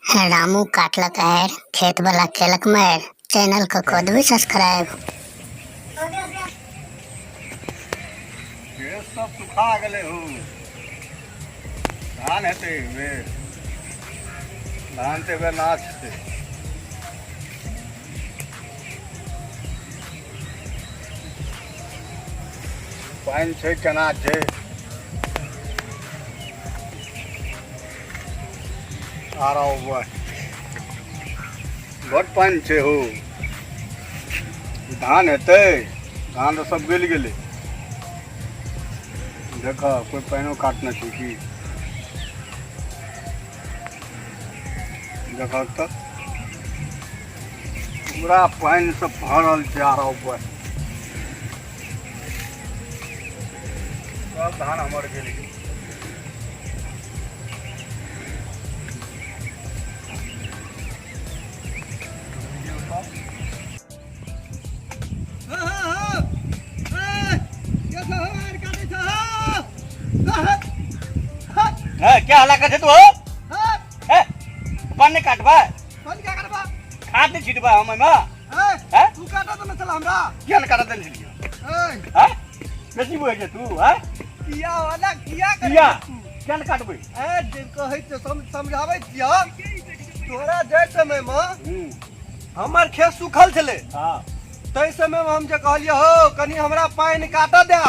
रामू काटलक आरि, खेतवला केलक मारि। चैनलके कऽ देबै सब्सक्राइब। खेत सब सुखा गेलै हो। धान हेतै एहि बेर? धान तऽ एहि बेर नाश हेतै। पानि छै केना छै? आ रहा हुआ बड पानि छै हो। धान हेतै? धान तऽ सब गलि गेलै। देख, कोइ पानिओ काटने छै की? देखक तऽ पूरा पानिसँ भरल छै। आ रहा हुआ सब धान हमर गेल गेल। क्या हल्ला कर तू हो? पान नहीं काटबा? खाद नहीं छिटबा हम एहिमे? हैं? तू काटा तो नहीं हमरा। किया नहीं काटा देने छलियै? हैं, बेसी बुझै छै तू? हैं? किया वाला किया करे? किया किया नहीं काटबै? ए जे कहै छियौ, समझाबै छियौ तोरा। जाहि समय मे हमर खेत सुखल छलै, ताहि समय मे हम जे कहलियै हो, कनि हमरा पानि काटऽ दे,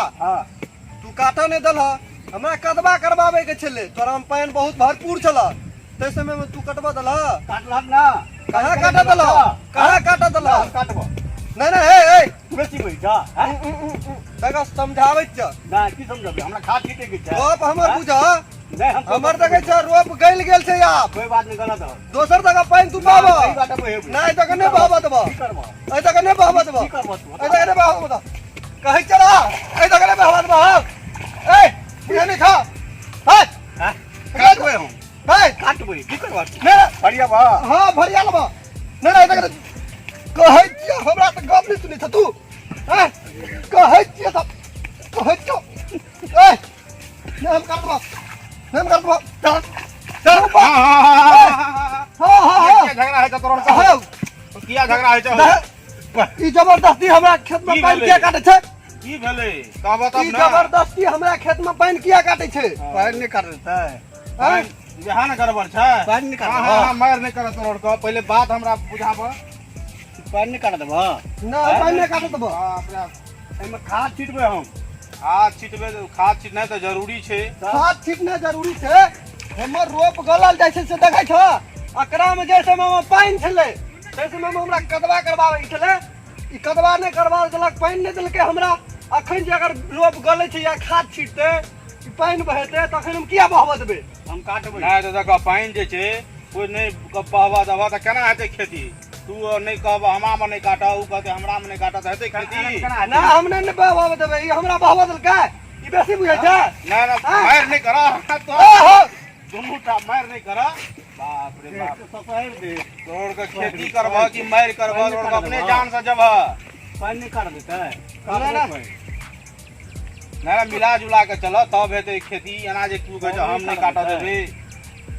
तू काटऽ नहि देलह। हमरा कदबा करबाबै के छलै, तोरा हम पानि बहुत भरपूर छल, ताहि समय मे तू कटबऽ देलह? काटलहक ना? कहाँ काटऽ देलह? कहाँ काटऽ देलह? हम काटबो। नहि नहि, हे हे। तू बेसी बुझै छ? हैं? देखऽ, समझाबै छियौ। ना, की समझबै? हमरा खाद छीटै के छै। गप हमर हैं? बुझ। नहि, हम हमर देखै छ, रोप गलि गेल छै आब। कोई बात नहीं, गलत हो। दोसर जगह पानि तू पाबऽ। सही बात है। नहि, एहि जगह नहि बहबऽ देबऽ। की करबो? एहि जगह नहि बहबऽ देबऽ। की करबो तू? एहि जगह नहि बहबऽ देबऽ, कहै चला, एहि जगह नहि बहबऽ देबऽ। ए, बुझै नहि छऽ? हे। हैं? काटबै हम। हे। काटबै, की करबो? नहि। बढ़िया बा। हँ, भरिया लेबऽ। नहि नहि, एहि जगह कहै छियै, हमरा तऽ गप नहि सुनै छऽ तू। हैं? कहै छियै तऽ कहै छियौ। ए, नहि हम काटबऽ, नहि हम काटबऽ। चल चल। हाँ हाँ हाँ। किया झगड़ा है तोरा? हाँ। किया झगड़ा है? ई जबरदस्ती हमरा खेत में की पानि भेलै? किया काटै छै? की भेलै, कहबऽ तब ई ने। जबरदस्ती हमरा खेत में पानि किया काटै छै? पानि नहि काटै छै। हैं? इएह ने गड़बड़ छै। पानि नहि हाँ, काटबै? हाँ, हाँ, मारि नहि करत तोहर के। पहिले बात हमरा बुझाबऽ। पानि नहि काटऽ देबऽ? नहि, पानि नहि काटऽ देबऽ। बाप रे। एहिमे खाद छिटबै हम। खाद छिटबै? खाद छिटनाइ तऽ जरूरी छै। खाद छिटनाइ जरूरी छै। हमर रोप गलल जाइ छै से देखै छ? एकरा में जे समय में पानि छलै, ताहि समय में हमरा कदवा करबाबै के छलै। ई कदवा नहि करबा देलक, पानि नहि देलकै हमरा। अखन जे अगर रोप गलै छै या खाद छिटतै, ई पानि बहेतै, तखन हम किया बहबऽ देबै? हम काटबै। नहि तऽ देखऽ, पानि जे छै कोइ नहि बहबऽ देबऽ तऽ केना हेतै खेती? तू नहि कहबऽ हमरामे नहि काटऽ, ओ कहतै हमरामे नहि काटऽ, तऽ हेतै खेती? केना हेतै? नहि, हम नहि बहबऽ देबै। ई हमरा बहबऽ देलकै, ई बेसी बुझै छै। नहि नहि, हाँ? मारि नहि करऽ। ओहो। दुनू टा मारि नहि करऽ। बाप रे बाप। सपहरि दे। तोड़ के खेती करबह कि मारि करबह? तोड़ के अपने जान से जबह। पानि नहि काट देतै? नहि, नहि। नहि नहि, मिला जुला के चल तब हेतै खेती। एना जे तू कहै छ हम नहि काटऽ देबै।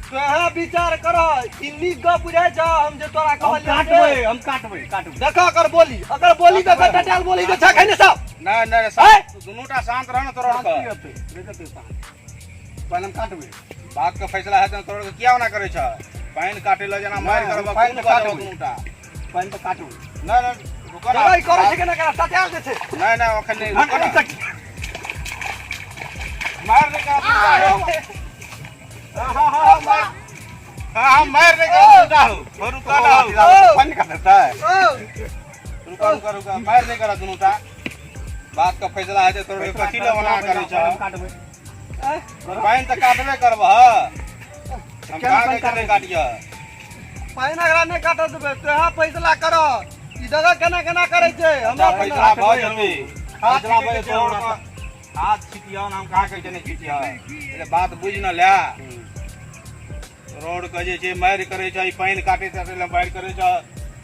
तोहे विचार कर, ई नीक गप बुझाइ छ हम जे तोरा हम कहलियौ से? काटबै, हम काटबै, काटबै। देख, अगर बोली, अगर बोली तऽ टटाल बोली तऽ छै खैने सब। नहि नहि। हैं? दुनू टा शांत रह ने तोड़ शांति के। रहतै, रहतै शांत। पानि हम काटबै। बात के फैसला हेतै ने। तोड़ के किया ओना करै छ? पानि काटै लए जेना मारि नहि, करबह। पानि पानि तऽ काटबै काटबै। दुनू टा। पानि तऽ काटबै। नहि नहि, रुकऽ ने। लड़ाई करै छै केना करा टटाल जे छै। नहि नहि, ओखन नहि, रुकऽ ने। मारि नहि करऽ दुनू टा। हाँ हाँ हाँ, मारि, हाँ हाँ, मारि नहि करऽ दुनू टा। हो, रुकऽ ने हो। पानि काट देतै? ओ। रुका रुका रुका, मारि नहि करऽ दुनू टा। बात के फैसला हेतै। तोड़ के कथी लए ओना करै छ? हम काटबै। ए, पानि तऽ काटबे करबह। हम केना कहाँ पानि कहै छियै नहि काटबै? काटियह। पानि अगरा नहि काटऽ देबै। तोहे फैसला कर, ई जगह केना केना करै छै हमरा। फैसला भऽ जेतै। खाद फैसला भऽ छिटै जेतै। छै हमरा। हाथ छिटियौ ने, हम कहाँ कहै छियै नहि छिटियौ। पहिले बात बुझि ने ले। रोड के जे छै मारि करै छै, ई पानि काटै ताटै लए मारि करै छै।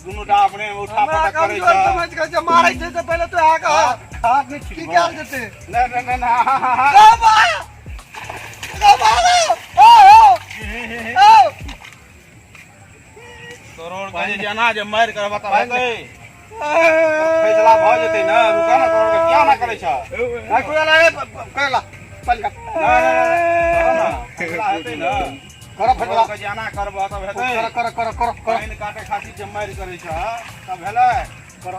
दुनू टा अपने उठा हमरा पटक करै कमजोर छै। समझ के जे मारै छै से पहिले तोहे कह। खाद नहि की छिटबै? कयल जेतै? नहि नहि नहि नहि, हाँ, हाँ, हाँ। बाबा बाबा, ओ ओ ओ। के जे एना जे मारि करबह तऽ हेतै फैसला भऽ जेतै ने रुका ने तोहर के किया ना करै छह करला पानि काट नहि, नहि, नहि, करऽ ने फैसला हेतै ने कर फैसला तोहर के जे एना करबह तब हेतै कर कर कर कर कर पानि काटे खातिर जे मारि करै छह तब भेलै कर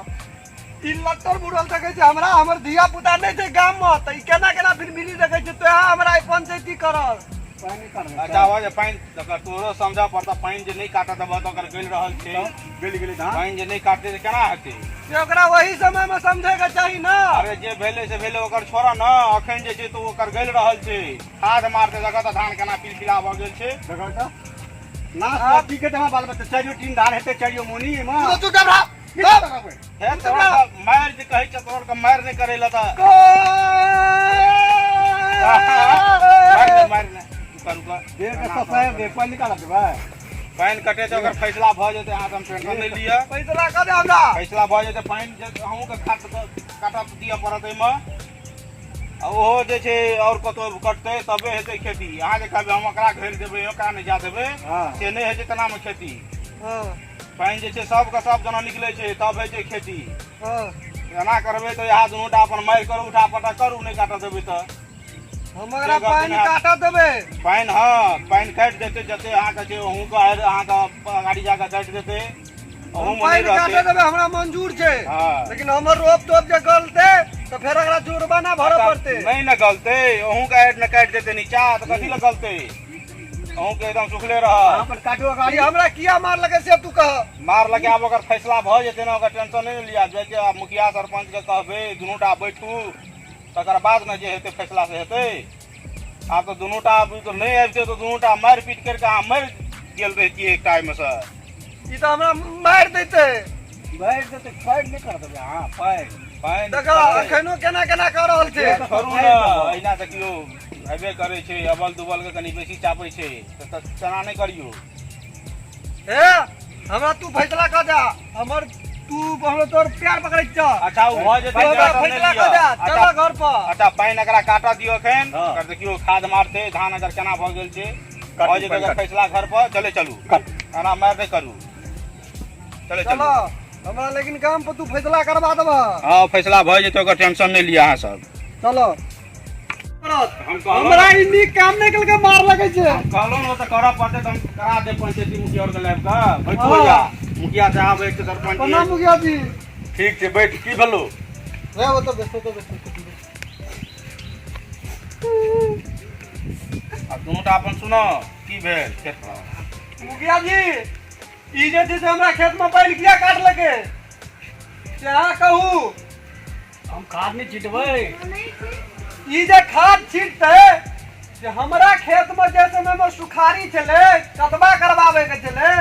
ई लट्टर बुड़ल देखै छै हमरा हमर धिया पुता नहि छै गाम मे तऽ ई केना केना फिर मिली देखै छै तोहे हमरा ई पंचायती करल पानि काट अच्छा आवाज पानि तकर तोरो समझऽ पड़तऽ पानि जे नहि काटऽ देबह तऽ ओकर गलि रहल छै गलि गेलै धान पानि जे नहि काटतै तऽ केना हेतै से ओकरा वही समय मे समझे के चाही ना अरे जे भेलै से भेलै ओकर छोड़ऽ ने अखन जे छै तऽ ओकर गलि रहल छै खाद मारतै जगह तऽ धान केना पिलपिला भऽ गेल छै देखो तऽ नाश की के हमरा बाल बच्चा चारियो टीन धान हेतै चारियो मोनी एमे तू चुप रह हे तोरा मारि जे कहै छै तोहर के मारि नहि करै लए तऽ मारि ने मारि ने रुका रुका देह के सफाई दे पानि निकाल देबै पानि कटे तऽ ओकर फैसला भऽ जेतै अहाँ तऽ हम टेंशन नहि लिअ फैसला कऽ दे हमरा फैसला भऽ जेतै पानि जे अहूँके खाद काटऽ दिअ पड़त एहिमे आ ओहो जे छै आओर कतहु कटतै तबे हेतै खेती अहाँ जे कहबै हम ओकरा घेर देबै ओकरा नहि जा देबै हँ। से नहि होइ छै तेनामे खेती हँ पानि जे छै सबके सब जना निकलै छै तब होइ छै खेती हँ एना करबै तऽ इएह दुनू टा अपन मारि करू उठा पटक करू नहि काटऽ देबै तऽ हम ओकरा पानि काटऽ देबै पानि हँ पानि काटि देतै जते अहाँके छै अहूँके आरि अहाँके गाड़ी जाकऽ काटि देतै हम अहूँमे नहि पानि रहतै काटऽ देबै हमरा मंजूर छै हँ लेकिन हमर रोप तोप जे गलतै तऽ फेर एकरा जुर्माना भरऽ पड़तै नहि ने गलतै अहूँके आरि ने काटि देतै नीचा तऽ कथी लए गलतै अहूँके एकदम सुखले रहत अपन काटो ई हमरा किया मारलकै से तू कह मार लगे आब ओकर फैसला भऽ जेतै ने ओकर टेंशन नहि ने लिअ जाके आब मुखिया सरपंच के कहबै दुनू टा बैठू तकर बाद ने जे हेतै फैसला से हेतै आब तऽ दुनू टा आब तऽ नहि आबितै तऽ दुनू टा मारि पीट करि कऽ अहाँ मरि गेल रहितियै एक टाइममे से ई तऽ हमरा मारि दैतै मारि देतै पानि नहि कर देबै अहाँ पानि पानि देखा अखनो केना केना कऽ रहल छै छोड़ू ने अहिना देखियौ हेबे करै छै अबल दुबल के कनि बेसी चापै छै तऽ तेना नहि करियौ हे हमरा तू फैसला कऽ दे हमर तू हमरा तोर प्यार पकड़ै छ अच्छा ओ भऽ जेतै तू हमरा टेंशन नहि फैसला लिअ। कऽ दे चल अच्छा घर पर अच्छा पानि एकरा काटऽ दियौ एखन हँ। एकर देखियौ खाद मारतै धान अगर केना भऽ गेल छै काटू, भऽ जेतै पानि एकर काटू। फैसला घर पर चले चलू काटू। एना मारि नहि करू चले चलो चलू हमरा लेकिन काम पर तू फैसला करवा देबह हँ फैसला भऽ जेतै ओकर टेंशन नहि लिअ अहाँ सब चलो हम कहलहुँ हमरा ई नीक काम नहि केलकै मार लगै छै कहलहुँ ने तऽ करऽ पड़तै तऽ हम करा देब पंचायती मुखिया आओर के लाबि कऽ बैठू हँ। भैया मुखिया साहब एक सरपंच प्रणाम मुखिया जी ठीक छै बैठ की भेलो रे ओ तऽ बेसो तो बेसो आ दुनू टा अपन सुनो की भेल खेत पर मुखिया जी ई जे छै से हमरा खेत में पानि किया काटलकै से अहाँ कहू हम खाद नहि छिटबै ई जे खाद छिटतै से हमरा खेत में जे समय में सुखारी छलै कदबा करबाबै के छलै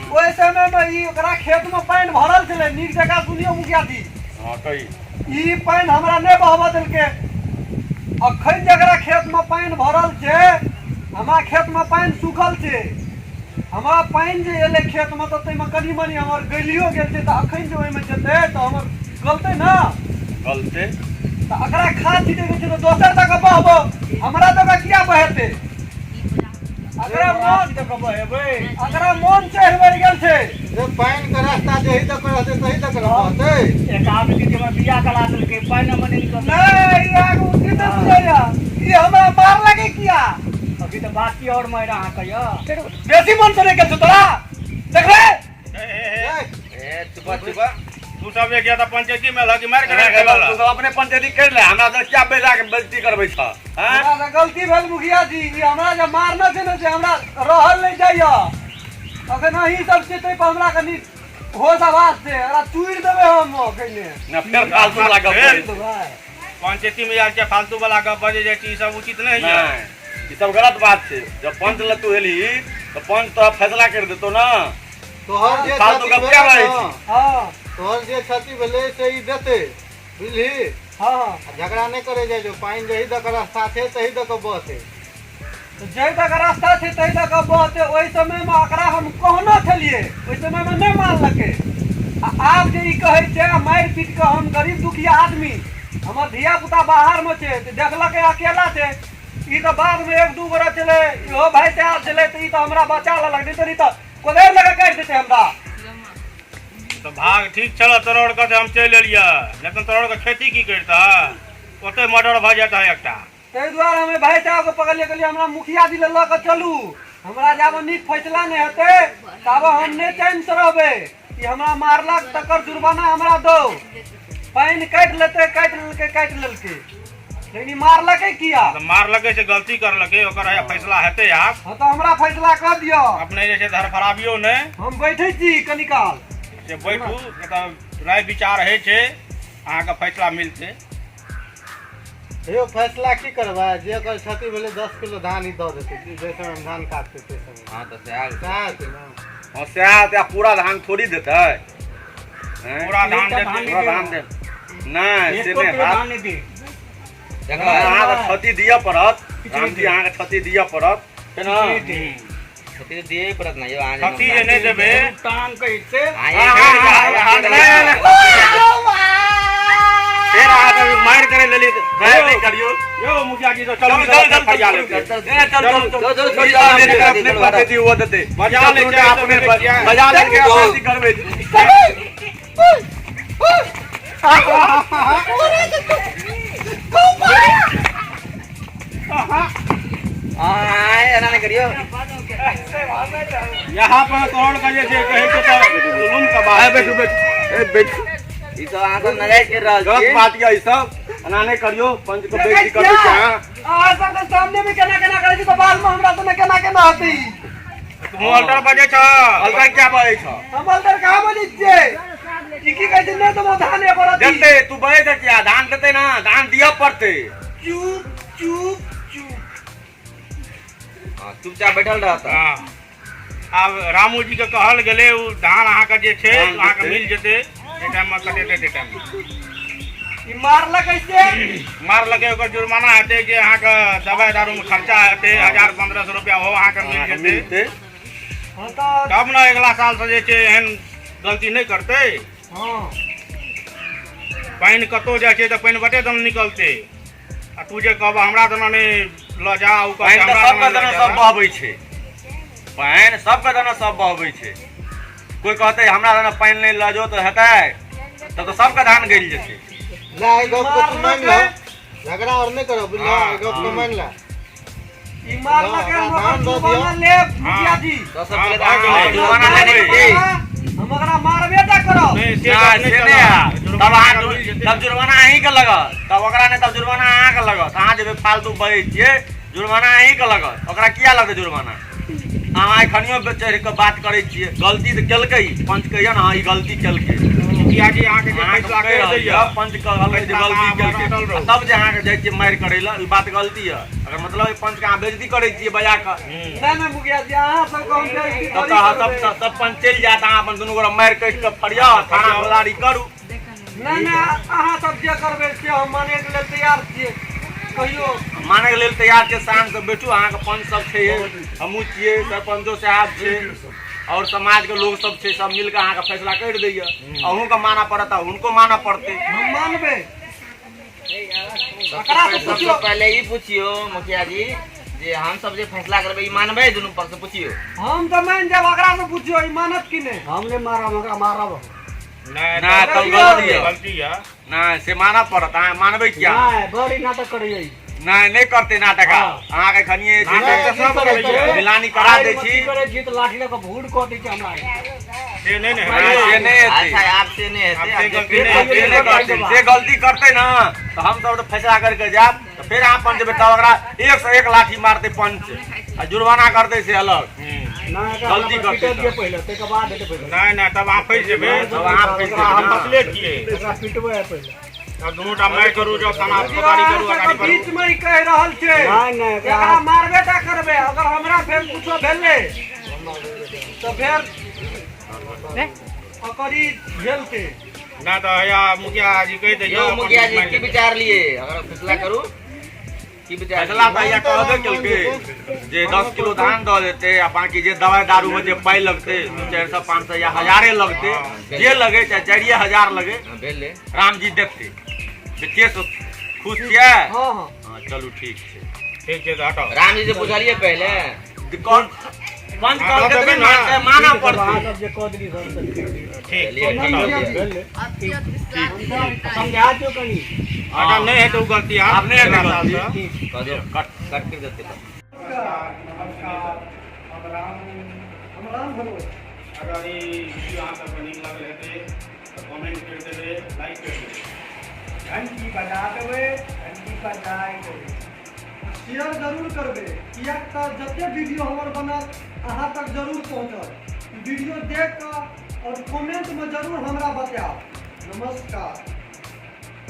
ओहि समय में ई ओकरा खेत में पानि भरल छलै नीक जकाँ सुनियौ मुखिया जी हँ कही ई पानि हमरा नहि बहबऽ देलकै अखन जकरा खेत में पानि भरल छै हमरा खेत में पानि सूखल छै हमरा पानि जे एलै खेत में तऽ ताहिमे कनि मनि हमर गलियो गेल छै तऽ अखन जे ओहिमे जेतै तऽ हमर गलतै ने गलते तऽ एकरा खाद छिटैके छै तऽ दोसर दऽ कऽ बहबो हमरा दऽ कऽ किया बहेतै एकरा मोन एकरा मोन चढ़ि बढ़ि गेल छै जे पानि के रास्ता जेही दऽ के रहतै तही दऽ के रहतै एक आदमी के हमर बियाह करा देलकै पानि हमर नहि निकलल नहि ई अहाँके उचित नहि बुझैया ई हमरा मार लगे किया अभी तऽ बात की और मारि अहाँके यऽ बेसी मन से नहि गेल छौ तोरा देखले ए चुप चुप तू सब एक तऽ पंचायती में लगी मारि के तू सब अपने पंचायती कर ले हमरा से क्या बैठा के बेइज्जती करबै छ हैं हमरा से गलती भेल मुखिया जी ई हमरा जे मारना छै ने से हमरा रहल नहि जाइया अखन अहीं सब छै ताहि पर हमरा कनि होश आवाज छै एकरा चूरि देबै हम अखने ना फेर फालतू वाला गप करै छी। पंचायती में आके फालतू वाला गप बजे जाइ छी ई सब उचित नहीं है नहीं ई सब गलत बात छै जब पंच लग तू एली तऽ पंच तोरा फैसला कर देतो ना तोहर जे फालतू क्षति गप क्या भेलै बाजै ने, छी? हँ तोहर जे क्षति भेलै से ई देतै बुझलही हँ आ झगड़ा नहि करै जाइ जो पानि जही दऽ के रास्ता छै तही दऽ के बहतै तऽ जाहि दऽ के रास्ता छै ताहि दऽ के बहतै ओहि समयमे एकरा हम कहने छलियै ओहि समयमे नहि मानलकै आ आब जे ई कहै छै मारि पीट कऽ हम गरीब दुखिया आदमी हमर धिया पुता बाहरमे छै तऽ देखलकै अकेला छै ई तऽ बादमे एक दू गोरा छलै इहो भाय साहब छलै तऽ ई तऽ हमरा बचा लेलक नहि तऽ कोदारि लऽ कऽ काटि देतै हमरा ठीक छल तोरा के हम चलि एलियै, नहि तऽ तोरा के खेती की करिता, ओते मर्डर भऽ जेता एकटा। ताहि दुआरे हमे भाई साहब के पकड़लियै, कहलियै हमरा मुखिया जी लग लऽ कऽ चलू, हमरा जाबे नीक फैसला नहि हेतै ताबे हम नहि चैन से रहबै। ई हमरा मारलक तकर जुर्माना हमरा दो। पानि काटि लेतै, काटि लेलकै, काटि लेलकै, लेकिन ई मारलकै किया? तऽ मारलकै से गलती करलकै, ओकर हैया फैसला हेतै आब। हँ तऽ हमरा फैसला कऽ दिअ। अपने जे छै धड़फड़ाबियौ नहि। हम बैठै छी कनी काल। से बैठू, नहि तऽ राय विचार होइ छै, अहाँके फैसला मिलतै। हेयौ फैसला की करबै, जे ओकर क्षति भेलै 10 किलो धान ई दऽ देतै, जाहि समयमे धान काटतै ताहि समय। हँ तऽ सएह सएह हेतै ने। हँ सएह हेतै, आ पूरा धान थोड़ी देतै? हैं? पूरा धान देतै। पूरा धान दे नहि से एको नहि किलो हैत। धान नहि दे। देखो अहाँके क्षति दिअ पड़त रामजी, अहाँके क्षति दिअ पड़त केना? क्षति दिए पड़त ना यौ अहाँ क्षति जे नहि देबै टांग कहै छै। हाँ, हाँ, हाँ, नहि, नहि। फेर अहाँके मारि करै लेली, मारि नहि करियौ। यौ मुखिया जी, तो चलू चल चल चल फरिया चल लेतै। चल चल चल चल अपने पद्धति वो देते बजा लै छै, अपने बजा लै के अपने करबै। एना नहि करियौ। यहाँ पर तोहर के जे छै कहै छै तऽ जुलुम के बात। बैठू बैठू ए बैठू। ई सब अहाँ सब नाजायज करि रहल गलत छी। बात यऽ ई सब, एना नहि करियौ, पंच के देखै बेइज्जती करबै छियै? छै अहाँ। अहाँ सबके सामने मे केना केना करै छी तऽ बाद मे हमरा संगे केना केना हेतै ई? तू अल्टर बजै छ? अल्टर क्या बजै छ? हम अल्टर कहाँ बजै छियै? ई की कहै छै, नहि देबो धान एको रत्ती। देतै, तू बजै छ किया? धान देतै ना, धान दिअ पड़तै। चुप चुप चुप। हाँ, चुपचाप बैठल रहत। हाँ। आब रामू जी के कहल गेलै, ओ धान अहाँके जे छै धान अहाँके देतै। मिल जेतै जे टाइममे कटेतै ताहि टाइममे। ई मारलक ऐसे मारलकै, ओकर जुर्माना हेतै, जे अहाँके दवाइ दारूमे खर्चा हेतै 1000-1500 रुपया, ओहो अहाँके मिल अहाँके जेतै। मिलतै। हँ तऽ तब ने अगिला सालसँ जे छै एहन गलती नहि करतै। हँ पानि कतहु जाइ छै तऽ पानि बटे दम निकलतै, आ तू जे कहबह हमरा दना नहि लऽ जा, ओ कहतै पानि तऽ हमरा सबके दना लऽ दना जा। सब बहबै छै, पानि सबके दना सब बहबै छै। कोइ कहतै हमरा दना पानि नहि लऽ जाओ तऽ हेतै? तब तऽ सबके धान गलि जेतै। ले एहि गप के तू मानि ले, झगड़ा और नहि करब बुझलह, एहि गप के मानि ले। ई मारलक हम ओकर धान दऽ दिअ। जुर्माना लेब मुखिया जी। सबसँ हाँ, पहिले भऽ तऽ गेलै। अहाँ जुर्माना लेबै। हम ओकरा मारबे टा करब। नहि से नहि गप से नहि नहि हैत। चलत। तब जुर्माना अहाँ मिल जेतै। तब जुर्माना अहीँके लगत, तब ओकरा नहि, तब जुर्माना अहाँके लगत। अहाँ जे फालतू बजै छियै, जुर्माना अहीँके लगत, ओकरा किया लगतै जुर्माना? अहाँ एखनियो चढ़ि कऽ बात करै छियै। गलती तऽ केलकै ई, पंच कहियौ ने, हँ ई गलती केलकै। मुखिया जी अहाँके जे अहाँके फैसला कहि करि रहल दैया यऽ, पंच कहलकै जे फैसला गलती अहाँ केलकै, अटल रहू। आ तब जे अहाँके जाइ छियै मारि करै लए, ई बात गलती यऽ। अगर मतलब ई पंचके अहाँ बेइज्जती करै छियै बजा कऽ, नहि नहि मुखिया जी, अहाँ सबके हम बेइज्जती तब थोड़ी तऽ अहाँ सब करबै। सब पंच चलि जायत, अहाँ अपन दुनू गोरा मारि काटि कऽ फरियाउ, थाना फौजदारी करू। नहि नहि, अहाँ सब जे करबै से हम मानैके लेल तैयार छियै। कहियो मानैके लेल तैयार छियै? शान्तसँ बैठू। अहाँके पंच सब छै, हमहूँ छियै, सरपंचो साहब छै, आओर समाजके लोग सब छै, सब मिलके अहाँके फैसला करि दैया। अहूँके मानऽ पड़त आ हुनको मानऽ पड़तै। हम मानबै। एकरा से सबसँ पुछियौ। पहिले ई पुछियौ मुखिया जी जे हम सब जे फैसला करबै ई मानबै? दुनू पक्ष से पुछियौ। हम तऽ मानि जायब, ओकरा से पुछियौ ई मानत कि नहि। हम नहि मारब, ओकरा मारब। नहि नहि, तब गलती यऽ। गलती यऽ। नहि से मानऽ पड़त। अहाँ मानबै किया? नहि, बड़ी नाटक करैया ई। नहि नहि करतै नाटक। अहाँके खनिये जे नाटक तऽ सब करैया। मिलानी करा दै छी। करै छी तऽ लाठी लऽ कऽ भूर कऽ दै छै हमरा। से नहि ने नहि, से नहि हेतै। अच्छा आब से नहि हेतै। आब से आब जे गलती नहि से हेतै। नहि करतै, से गलती करतै ने तऽ हम सब तऽ फैसला करके जायब तऽ फेर अहाँ पंच जेबै, तब ओकरा 101 लाठी मारतै पंच आ जुर्माना करतै से अलग। नहि, एकरा गलती करतै पीटै तऽ। दिअ पहिले, ताहिके बाद हेतै पहिले। नहि नहि, तब अहाँ फँसि जेबै। तब अहाँ फँसि जेबै। अहाँ फँसले छियै। एकरा पीटबै पहिले। तब दुनू टा मारि करू, जाउ थाना फौजदारी अहाँ करू, अगाड़ी सबके बढ़ू। बीच मे ई कहि रहल छै। नहि नहि, एकरा एकरा मारबे टा करबै, अगर हमरा फेर कुछो भेलै तऽ फेर ओकर ई झेलतै। नहि तऽ हैया मुखिया जी कहि दैया। यौ मुखिया जी, की विचार लिए? अगर फैसला करू, की विचार? फैसला तऽ हैया कहबे केलकै जे 10 किलो धान दऽ देतै आ बाकी जे दवाइ दारूमे जे पाइ लगतै, 400 500 या हजारे लगतै, जे लगे, चाहे 4000 लगे। हाँ, भेलै। रामजी देखतै। जे केस खुश छियै? हँ हँ। हँ चलू ठीक छै। ठीक छै तऽ हटाउ। रामजी से पुछलिए पहिले? कौन पंच कहलकै तऽ नहि मानतै, मानऽ पड़तै। सब जे कऽ देली सब तऽ ठीक। चलिए, ठीक है। समझा दियौ कनी। अगर नहि हेतै ओ गलती आब। आब नहि हेतै अगिला साल गलती। सँ। कऽ दियौ, कट कट करि देतै। नमस्कार, हम राम। हम राम भरोस। अगर ई वीडियो अहाँ सबके नीक लागल हेतै तऽ कमेंट करि देबै, लाइक करि देबै, घंटी बजा देबै, घंटी बजाय देबै। शेयर जरूर करबै, किएक तऽ जते वीडियो हमर बनत अहाँ तक जरूर पहुँचत। वीडियो देख कऽ आओर कमेंटमे जरूर हमरा बतायब। नमस्कार।